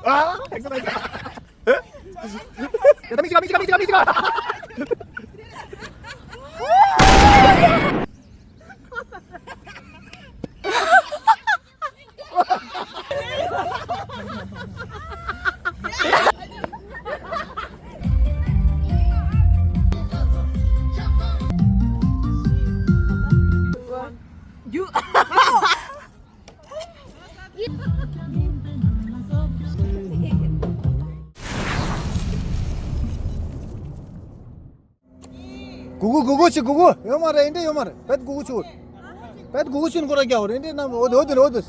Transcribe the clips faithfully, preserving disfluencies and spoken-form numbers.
아, 엑스라이트. 야, 미치가, 미치가, 미치가, 미치가. གུ་གུ་གུ་གུ་ཆི་གུ་གུ་ཡོད་མ་རེད། ཨིན་དྲེ་ཡོད་མ་རེད། བེད་གུ་གུ་ཆི་བེད་གུ་གུ་ཆི་ཁོ་ར་རྒྱག་རེད། ཨིན་དྲེ་ནམ་འོ་དེ་འོ་དེ་འོ་དེ།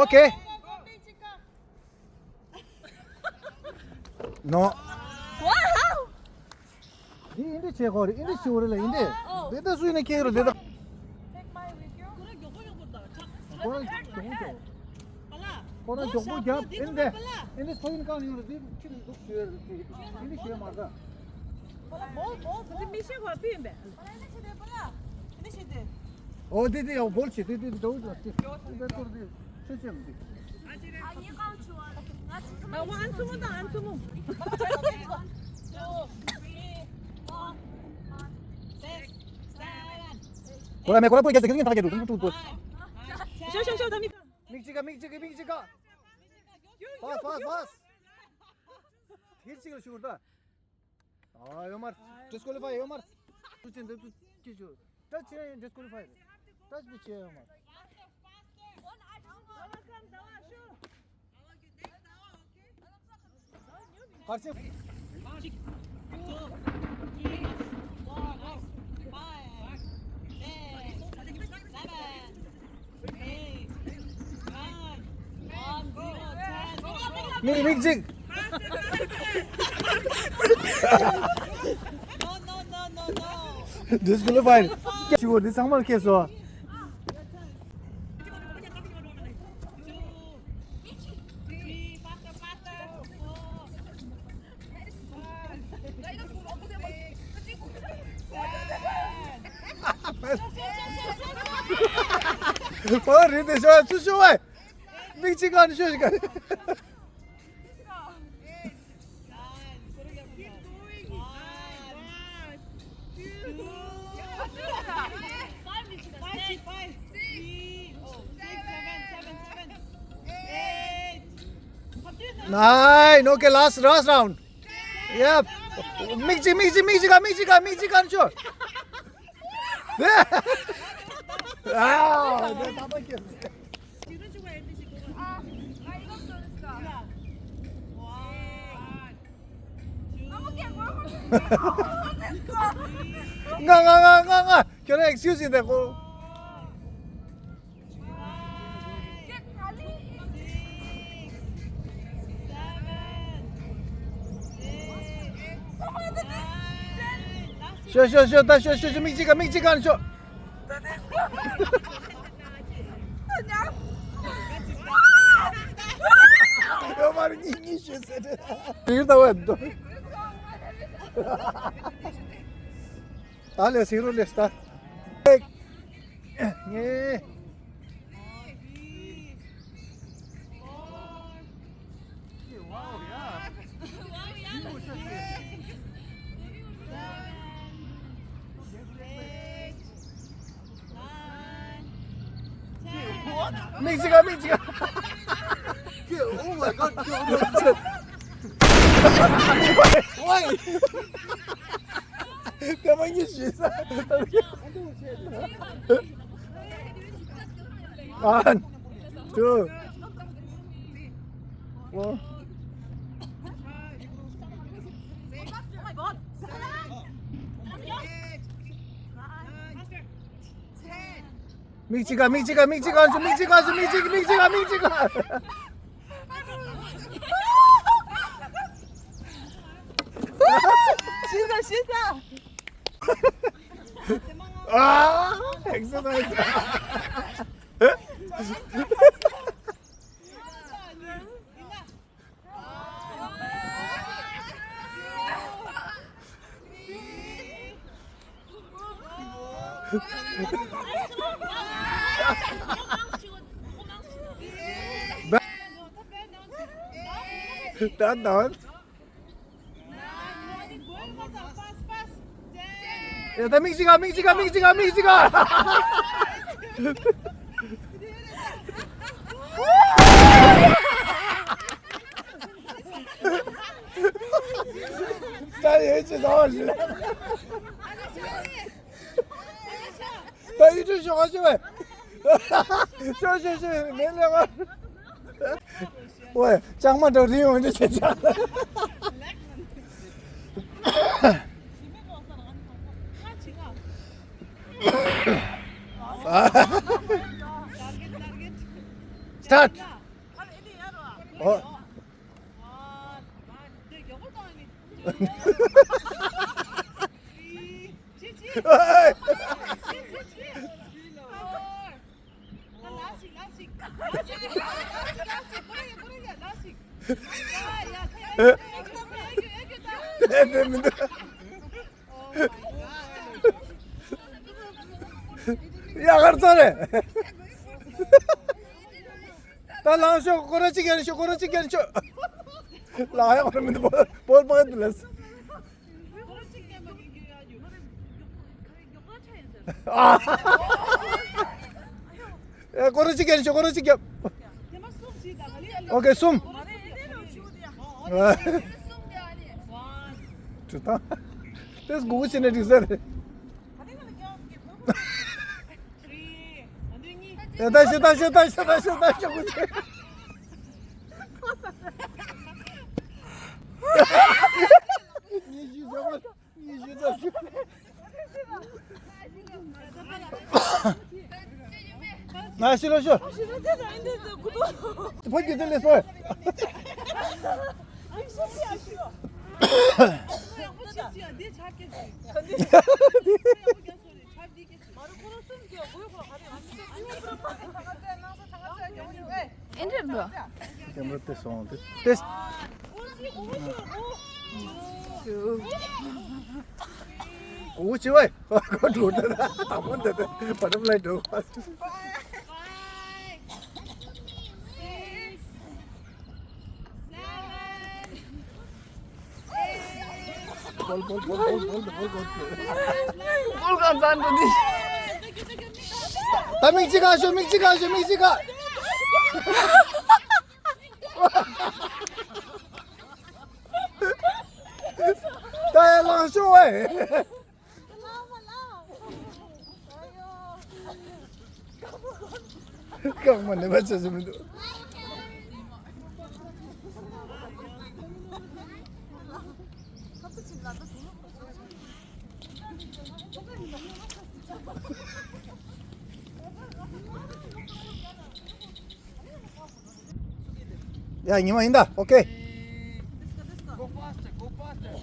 Okay. No. འདི་ཨིན་དྲེ་བྱེད་དགོས་རེད། ཨིན་དྲེ་ཞུ་རེད་ལ་ཨིན་དྲེ། འདི་ལྟ་སུ་ཡིན་ན་ཁྱེད་རོ་འདི་ལྟ། ཁོ་རང་མགྱོགས་པོ་མགྱོགས་པོ་རྒྱབ། ཨིན་དྲེ་ཨིན་དྲེ་སོ་ཡིན་གང་ཡོང་རེད། འདི་ཁྱེད་འདུག་ཞུ་ཡ་རེད། ཨིན་དྲེ་ཞུ་ཡ་མ་ག་འདི་མི་ཤེས་གོ་པི་ཡིན་པས། འོ་དེ་དེ་ཡང་བོལ་ཆེ་དེ་དེ་དེ་དེ་དེ་དེ་དེ་དེ་ཆེ་ཆེ་མི་དེ། ཨ་ཝ་ཨན་ཚུ་མོ་དང་ཨན་ཚུ་མོ། ཁོ་ར་མེ་ཁོ་ར་པོ་རྒྱ་ཆེ་ཁེ་ཐག་རྒྱ་དུ་དུ་དུ། ཤོ་ཤོ་ཤོ་ད་མི། མིག་ཅིག་ག་མིག་ཅིག་ག་མིག་ཅིག་ག། ཕ་ཕ་ཕ། ཧིར་ཅིག་ལ་ཤུར་ད། ཨ་ཡོ་མར། ཌིསི་ཀོ་ལི་ཕའི་ཡོ་མར། ཏུ་ཅན་དེ་ཏུ་ཅི་ཅུ། ད་ཅི་ཌིསི་ཀོ་ལི་ཕའི་རེད། ད་ཅི་ཅི་ཡོ་མར། གར་ཅི། མིག་མིག་ཅིག། ཌིསི་ཀོ་ལི་ཕའི། ཅི་བོ་འདི་ཚང་མར་ཁེལ་སོ། ཨོ་རེད་དེ་ཤོ་ཚུ་ཤོ་བའི། མིག་ཅིག་ག་ནི་ཤོ་ཞིག་ག་ནི། Nine. Okay, last, last round. Yep. མིག་ཅིག་མིག་ཅིག་མིག་ཅིག་ག་མིག་ཅིག་ག་མིག་ཅིག་ག་ནི་ཤོ། ཨ། ང་ང་ང་ང་ང་ཁྱོད་རང་ཨེག་སི་ཀིའུ་སི་ཡིན་ད་ཁོ། ཤོ་ཤོ་ཤོ་ད་ཤོ་ཤོ་ཤོ་མིག་ཅིག་ག་མིག་ཅིག་ག་ཤོ། ཡོ་མར་གཉིས་གཉིས་ཤོད་ཟེར་ཏེ། དེ་ལྟ་བ་འདུག་ད་ལས་སི་རུ་ལས་ད། ངེ། མིག་ཅིག་ག་མིག་ཅིག་ག Oh my God, oh my God. Why? Come on, you shit. One, two, four. མིག་ཅིག་ག་མིག་ཅིག་ག་མིག་ཅིག་ག་མིག་ཅིག་ག་མིག་ཅིག་ག་མིག་ཅིག་ག་ཅི་ད་ ཤེས་ས། ཨ། ཨེག་སར་སའི་ཛི། Done, done. ཡ་ད་མིག་གཅིག་ག་མིག་གཅིག་ག་མིག་གཅིག་ག་མིག་གཅིག་ག་ད་ཡོད་ཅི་ཟ་བ་ཞིག་ལ། ད་ཡིད་ཆེས་ཤོག་ཨ་ཤོག་ཨེ། ཤོག་ཤོག་ཤོག་མེད་ལས་པ། ཝེ། ལྕང་མ་འདྲ་རིང་འོང་འདྲ་བྱེད་ཅག Start. ཨོ། ཡ་གར་ཚ་རེད། ད་ལངས་ཤོག་སྐོར་ར་གཅིག་ཡར་ཤོག་སྐོར་ར་གཅིག་ཡར་ཤོག་ལ་ཡ་གོ་ར་མི་འདུག་བོལ་བོལ་པ་འདི་ལས། ཨ། སྐོར་ར་གཅིག་ཡར་ཤོག་སྐོར་ར་གཅིག་ཡར། ཨོ་ཀེ་གསུམ། ཅི་ད། དེས་གུ་གུ་བྱས་ན་འགྲིག་ས་རེད། ད་ཤོད་ད་ཤོད་ད་ཤོད་ད་ཤོད་ད་ཤོད་གུ་ཆེ། ཉི་ཤུ་ཟ་མ་ཉི་ཤུ་ད་ཤོད། ང་ཤི་ལོ་ཤོད། ཕ་གི་དེ་ལས་སོ། ཨེ་འདྲ་འདུག་ཀེམ་ར་དེ་སོང་དེ་དེ། གོ་ཆེ་བས། གོ་འགྲོ་དེ་དང་པོ་འདི་དེ་བ་ཊར་ཕ་ལའི་འགྲོ། ད་མིག་གཅིག་ག་ཤོད། མིག་གཅིག་ག་ཤོད། མིག་གཅིག་ག། ད་ཡར་ལངས་ཤོག་ཝེ། རྐང་མ་ནེ་བ་ཆ་ཆ་མི་འདུག་ཡ་ཉི་མ་ཡིན་ད། ཨོ་ཀེ། Go faster, go faster.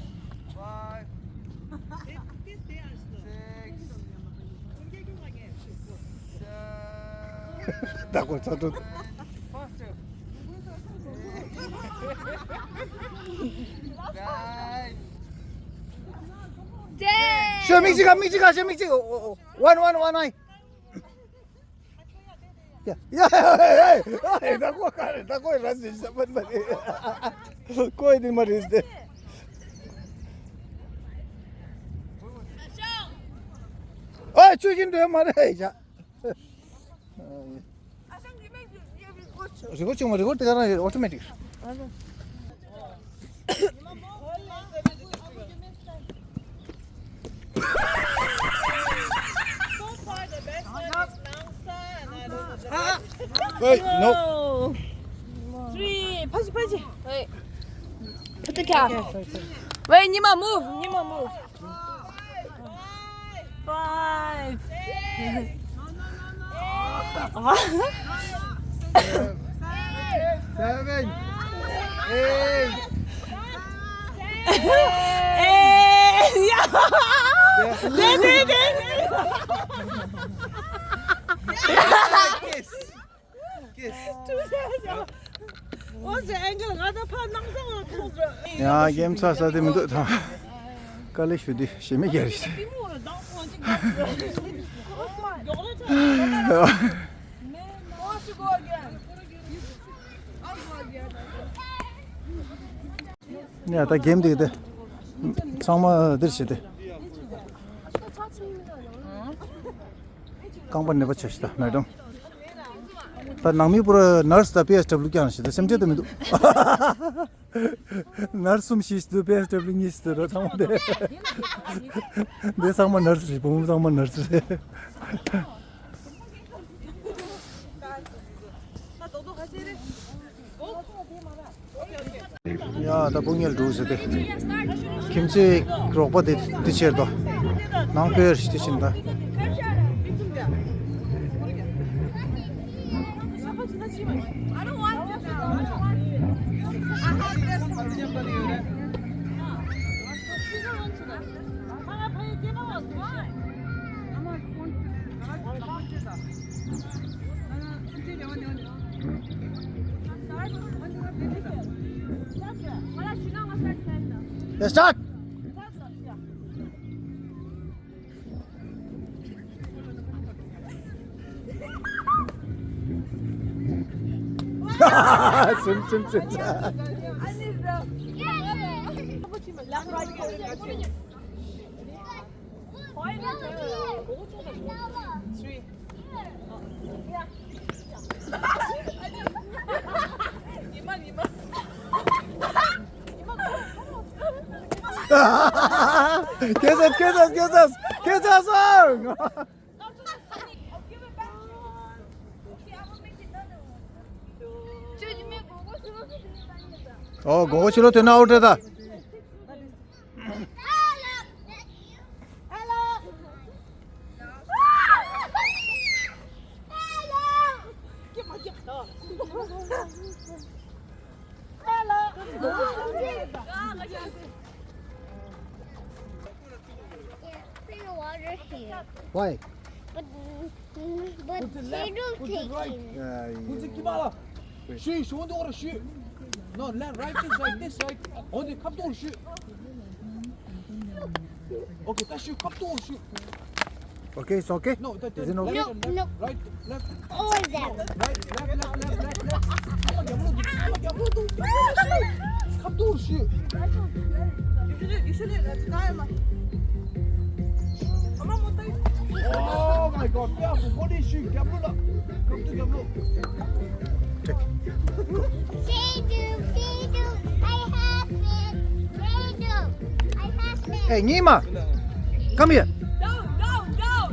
Five, six, seven, ད་གོ་ཚ་ཏོ། Faster. Nine. ཤོད། མིག་གཅིག་ག་མིག་གཅིག་ག་ཤོད། མིག་གཅིག་ཨོ་ཨོ། One, one, one, one. ཡ་ཡ་ཡ་ཡ་ཡ། ད་ཀོ་ག་རེ། ད་ཀོ་ར་ཟི་ས་མ་མ་རེད། ཀོ་ཡི་དེ་མ་རེད་དེ། ཨ་ཆུ་ཤིན་འདྲེ་མ་རེད་ཡ། རི་གོ་ཆུང་མ་རི་གོ་དེ་ག་རང་ཨོ་ཊོ་མེ་ཊིག Hey, no. Three, ཕ་ཅི་ཕ་ཅི། Wait. Put the cap. Wait, ཉི་མ་move, ཉི་མ་move. Five. Seven. Eight. Eight. ཡ། དེ་དེ་དེ་དེ། Kiss. Kiss. ཨོ་ཟེ་ཨེང་གལ་ང་ད་ཕ་ནང་སང་ལ་ཐོག་ཟེར། ཡ་གེམ་ཚ་ས་དེ་མི་འདུག་ད། དཀའ་ལས་ཞུ་དུས་ཞེ་མི་རྒྱ་རེད། ནས་ད་གེམ་དེ་དེ་ཚང་མ་འདིར་བྱེད་དེ། རྐང་པ་ནད་པ་ཆ་ཞིག་ད་མེ་ཌམ། ད་ནང་མི་པུ་ར་ནར་སི་དང་པི་ཨེས་ཌབ་ལུ་རྐྱང་ཞིག་ད་སེམས་ཅན་དུ་མི་འདུག་ནར་སི་གསུམ་ཞིག་ཞིག་ད་པི་ཨེས་ཌབ་ལུ་གཉིས་ཞིག་ད་ཚང་མ་དེ། དེ་ཚང་མ་ནར་སི་རེད། བུ་མོ་ཚང་མ་ནར་སི་རེད། ཡ་ད་ཕོ་ཉལ་འགྲོ་ཟེར་ཏེ། ཁྱིམ་མཚེས་རོགས་པ་དེ་དེ་ཕྱིར་དོ། ནང་པའི་རིགས་དེ་ཕྱིན་ད། Let's start! ཟིམ་ཟིམ་ཟིམ། ཁྱེད་ཚོ་ཁྱེད་ཚོ་ཁྱེད་ཚོ་ཁྱེད་ཚོ་སོང་། ཨོ་གོ་གོ་ཕྱི་ལོགས་ཐོན་ན་ཨའུ་ཊི་རེད་ད། Why? But, but they don't take it. Yeah, yeah. Shoot, shoot, don't shoot. No, left, right, this, right, this, right. On the cup door shoot. Okay, that's your cup door shoot. Okay, it's okay. No, that, is it okay? No, no. Right, left. All of them. Right, left, left, left, left, left. Come on, come on, come on, come on. Cup door shoot. You should, you should, that's not Oh my God, yeah, what is she? Come to the, come to the. Hey, Nima, come here. Go, go, go,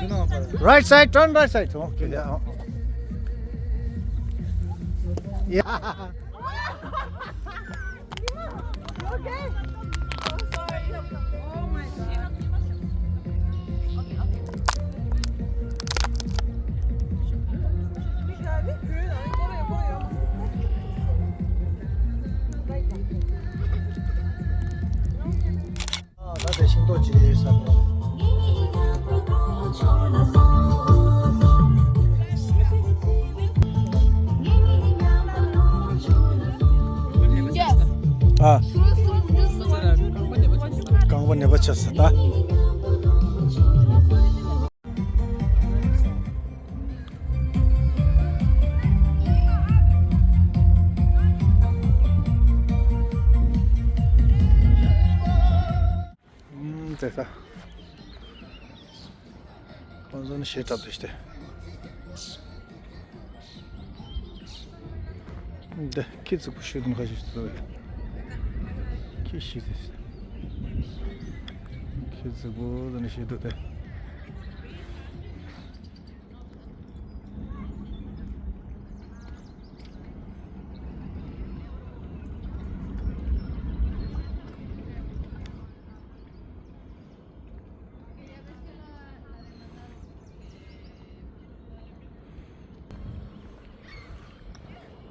go. Right side, turn right side. Okay, yeah. Yeah. Okay. Oh, sorry. Oh my God. Okay, okay. ད་དེ་ཤིང་ཏོག་ཅིག་ཟ། ཨ། རྐང་པ་ནད་པ་ཆགས་ས་ད། ཨུམ། དེ་ད། ཁོང་ཚོ་ནི་ཞེ་དྲག་འདུག་སྟེ། འདི་ཁྱི་རྫིག་པོ་ཤི་དུ་ཁ་ཤས་ཤིག་འདུག་ཁྱི་ཤི་དེ། ཁྱི་རྫིག་པོ་དེ་ནི་ཤི་འདུག་སྟེ།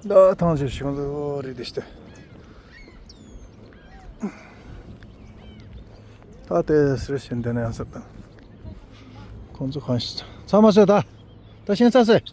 ད་ཐང་ཆེ་ཤོང་ཚོ་རེད་དེ་ཤི་ཏེ། ད་དེ་སི་རེ་ཤན་དེ་ན་ཡང་ཟེར་དང་། ཁོང་ཚོ་གང་ཤི་ཚང་མ་ཟེར་ད། ད་ཤན་ཚ་ཟེར།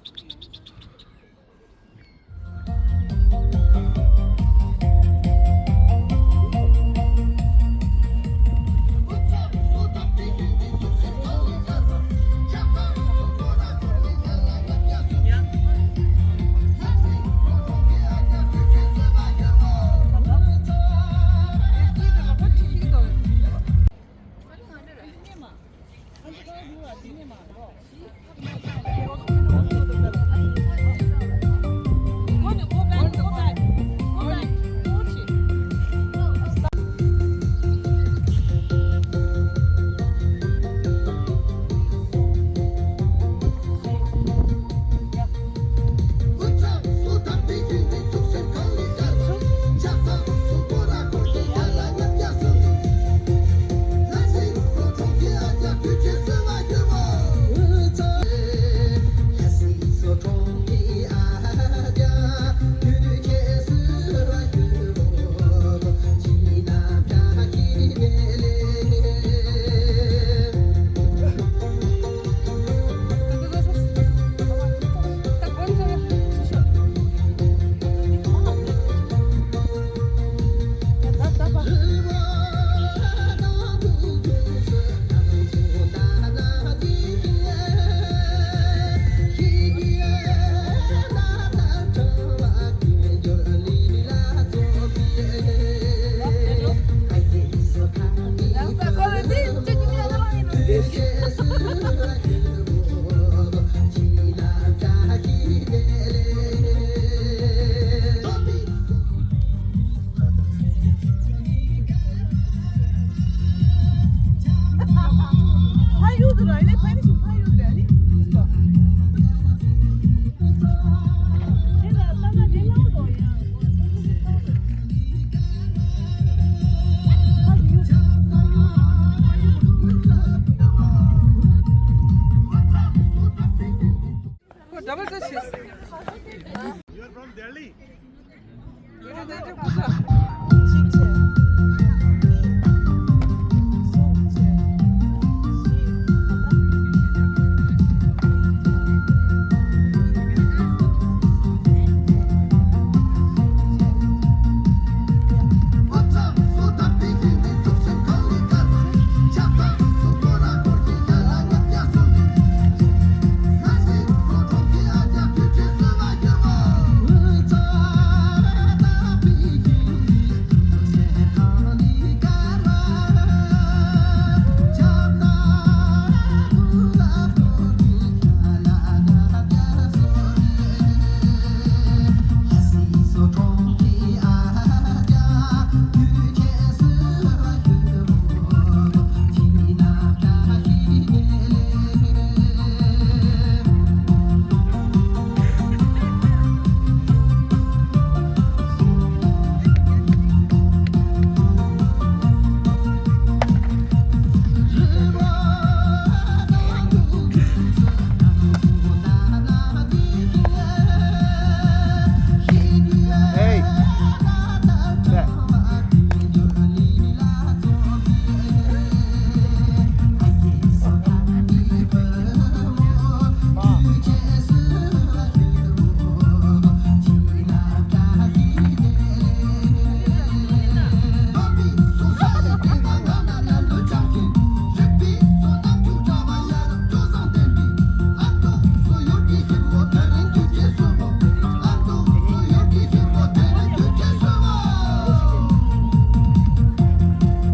Double touch this. You are from Delhi?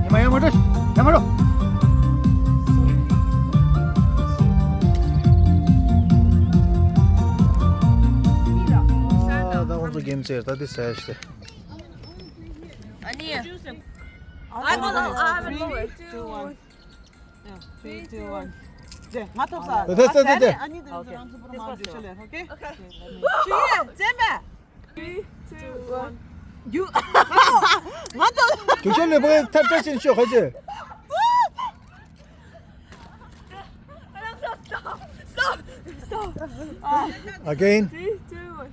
ཉི་མ་ཡོད་མ་འགྲོ། ཉི་མ་འགྲོ། ད་ཁོང་ཚོ་གེམ་རྩེར་ད་དེ་ཟེར་ཞིག་སྟེ། ཨ་ནི། I don't know. I haven't lowered. Three, two, one. Yeah, three, two, one. ང་ཐོབ་ས། ད་ད་ད་ད། ཨ་ནི་དེ་ང་ཚོ་པུ་ར་མ་འདྲེ་ཤ་ལེར། ཨོ་ཁེ། ཞུ་ཡིན་ཙེ་མེ། Three, two, one. ང་ཐོབ། དུས་ཆེན་ལས་པོའི་ཐབས་བཀྲ་ཤིས་ཤོག་ཁ་ཅེ། Stop! Stop! Stop! Again. Three, two, one.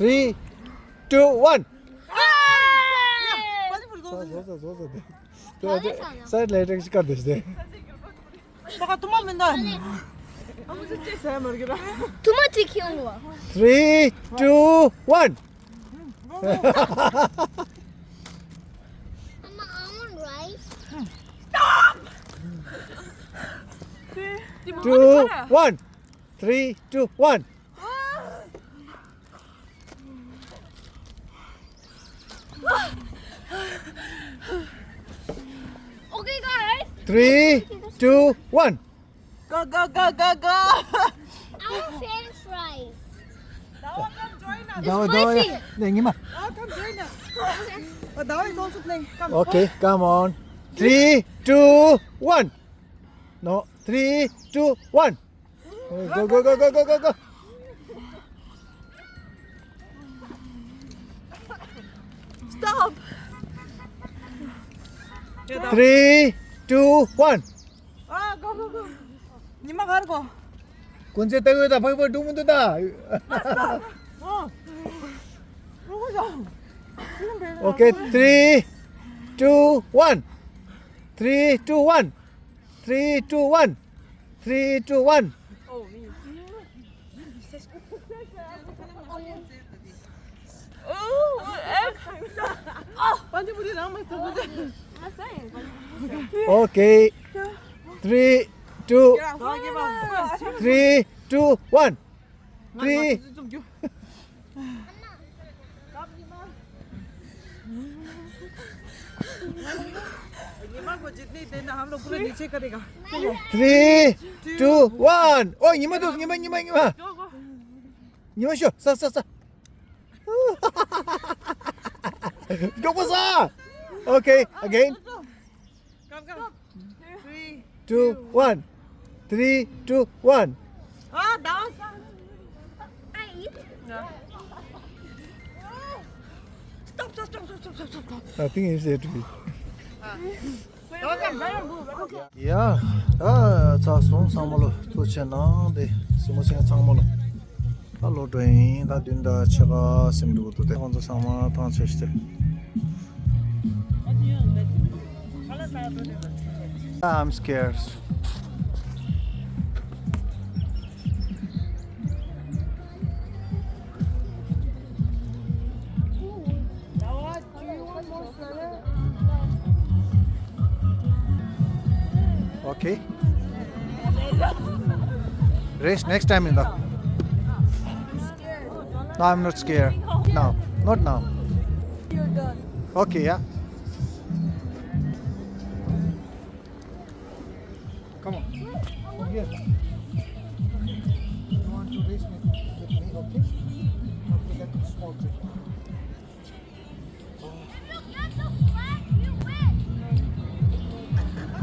Three, two, one. ས་ལ་ལེ་ཊེག་ཤི་ཀར་དེ་ཤི་དེ། ད་ག་ཐུ་མ་མི་འདུག་ཐུ་མ་ཅིག་ཁྱེར་འོང་བ། Three, two, one. Mama, I want rice. Two, one. Three, two, one. Okay, guys. Three, two, one. Go, go, go, go, go. I want French fries. Dawa, come join us. Dawa, dawa, spicy. 네, ཉི་མ. Dawa, come join us. Oh, Dawa is also playing. Come. Okay, come on. Three, two, one. No, three, two, one. Go, go, go, go, go, go, go. Stop. Three, two, one. Ah, go, go, go. ཉི་མ་གར་གོ། ཀུན་རྫས་ལྟ་གི་ཡོད་ད། ཕ་གི་ཕ་འགྲོ་མི་འདུག་ད། ཨ། ཨ། Okay, three, two, one. Three, two, one. Three, two, one. Three, two, one. Okay. Three, two, three, two, one. Three. ཉི་མ་གོ་ཇིད་ནི་དེ་ན་ཧམ་ལོ་པུ་ར་ཉི་ཆེ་ཀ་དེ་ག། Three, two, one. ཨོ་ཉི་མ་འདུག་ཉི་མ་ཉི་མ་ཉི་མ། ཉི་མ་ཤོ་ས་ས་ས། མགྱོགས་པོ་ས། Okay, again. Come, come. Three, two, one. Three, two, one. Ah, that was. I eat. Yeah. Stop, stop, stop. I think it's there to be. ཡ། ད་ཚར་སོང་། ཚང་མ་ལོ་ཐུགས་རྗེ་གནང་། དེ་སི་མོ་སེང་ཚང་མ་ལོ། ད་ལོ་འགྲོ་ཡིན། ད་བདུན་དང་ཕྱེད་ཀ་ཟིན་འགྲོ་གི་འདུག་དེ་ཁོང་ཚོ་ཚང་མ་ཐང་ཆད་ཤི་སྟེ། I'm scared. Okay. Race next time in the. No, I'm not scared. No, not now. Okay, yeah. Come on. You want to race with, with me, okay? Okay, that is small trick.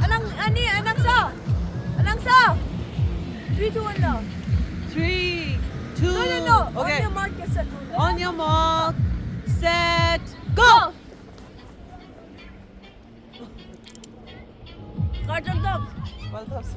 Anang, ani, anang sa. Anang sa. Three, two, one, now. Three, two. No, no, no. Okay. On your mark, get set. On your mark, set, go. Go. Carton top. Well, tops.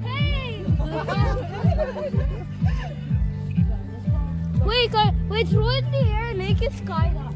Hey! Wait, go, wait, throw it in the air and make it skydive.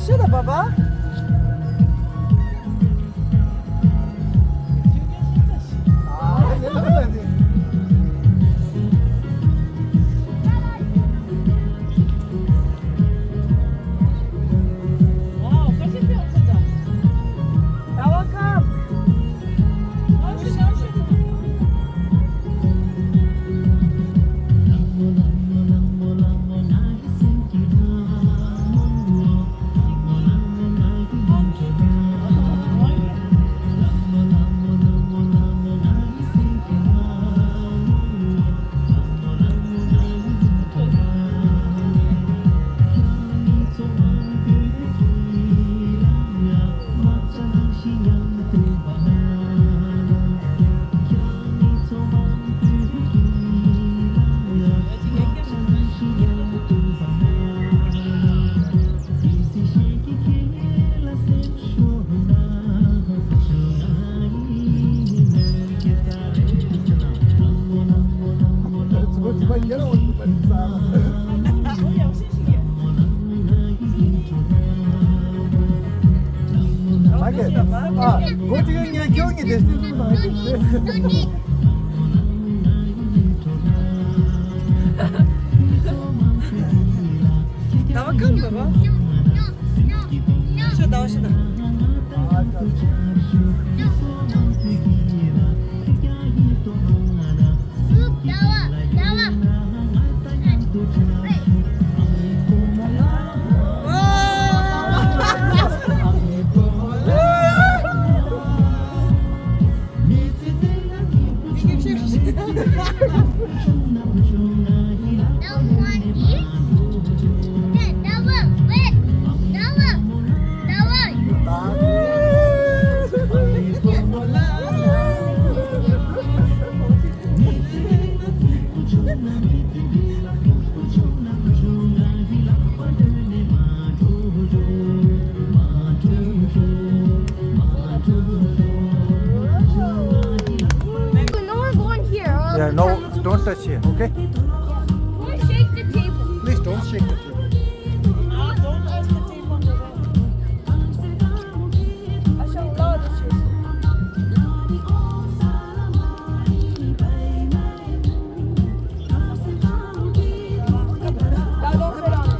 Shut up, Baba. Wow, ཟླ་བ་གང་འདུག་གོ། ཤོ་ཟླ་བ་ཤོ་ཟླ། No one go in here, or else. Yeah, the no, camera don't touch here, okay? Don't shake the table. Please don't shake the table. Ah, don't touch the table. I shall allow the chairs. Now don't sit on it.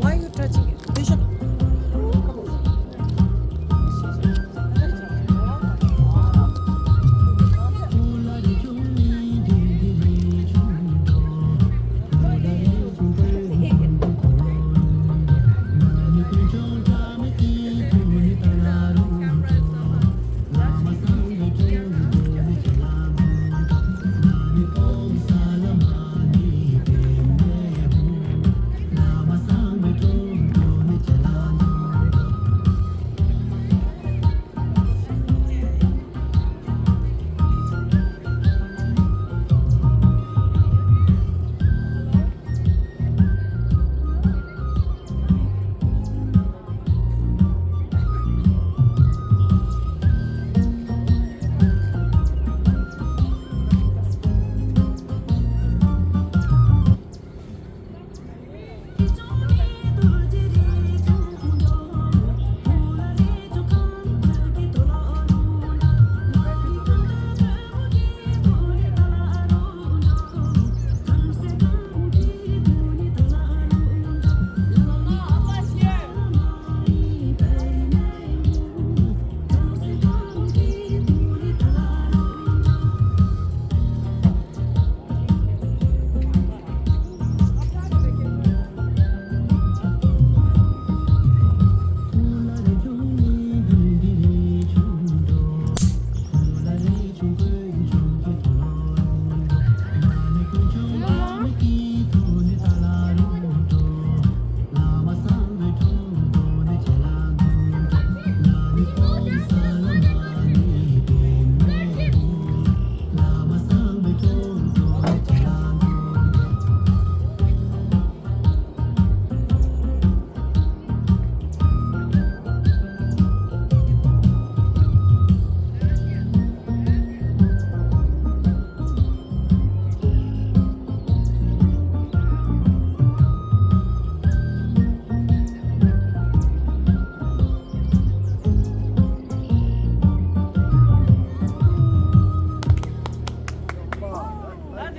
Why are you touching it? They should.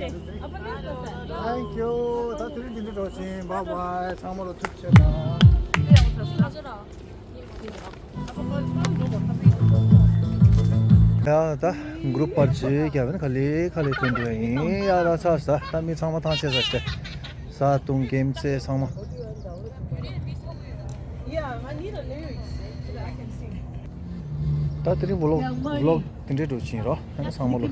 Thank you. ད་དེ་རིང་འདི་འདྲ་འགྲོ་ཕྱིན། Bye bye. ཚང་མ་ལ་ཐུགས་རྗེ་ཆེ་གནང་། ཡ་ད་གུ་རུབ་པར་ཅིག་རྒྱབ་ན་ག་ལེ་ག་ལེ་ཐོན་འགྲོ་ཡིན། ཡ་ད་ཚར་ས། ད་མི་ཚང་མ་ཐང་ཆད་ས་ཞིག་ས་དུང་གེམ་ཚེ་ཚང་མ། ད་དེ་རིང་ཝི་ལོག་ཝི་ལོག་དེ་འདྲའི་འགྲོ་ཕྱིན་རོ། ཡང་ཚང་མ་ལོ།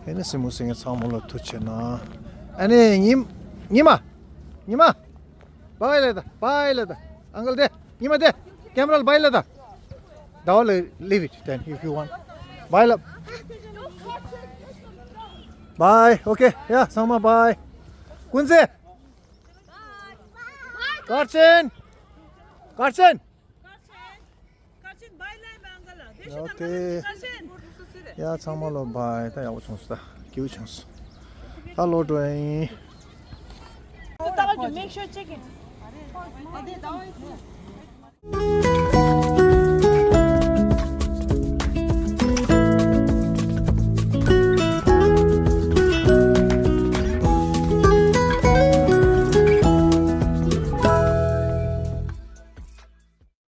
ཨེ་ནི་སྲིང་མོ་སྲིང་ངེ་ཚང་མ་ལ་ཐུགས་རྗེ་ཆེ་གནང་། ཨེ་ནི་ཉི་ཉི་མ། ཉི་མ། བའི་ལབ་ད། བའི་ལབ་ད། ཨང་ཀལ་དེ། ཉི་མ་དེ། ཀེམ་ར་ལ་བའི་ལབ་ད། ཟླ་བ་ལ་leave it then if you want. བའི་ལབ། བའི། ཨོ་ཁེ། ཡ་ཚང་མ་བའི། ཀུན་གཟིགས། དཀར་ཆེན། དཀར་ཆེན། ཨོ་ཁེ། ཡ་ཚང་མ་ལོ་བའི། ད་ཡག་པོ་བྱུང་སོང་། ད་སྐྱིད་པོ་བྱུང་སོང་། ད་ལོག་འགྲོ་ཡ་ཡིན། Make sure check it.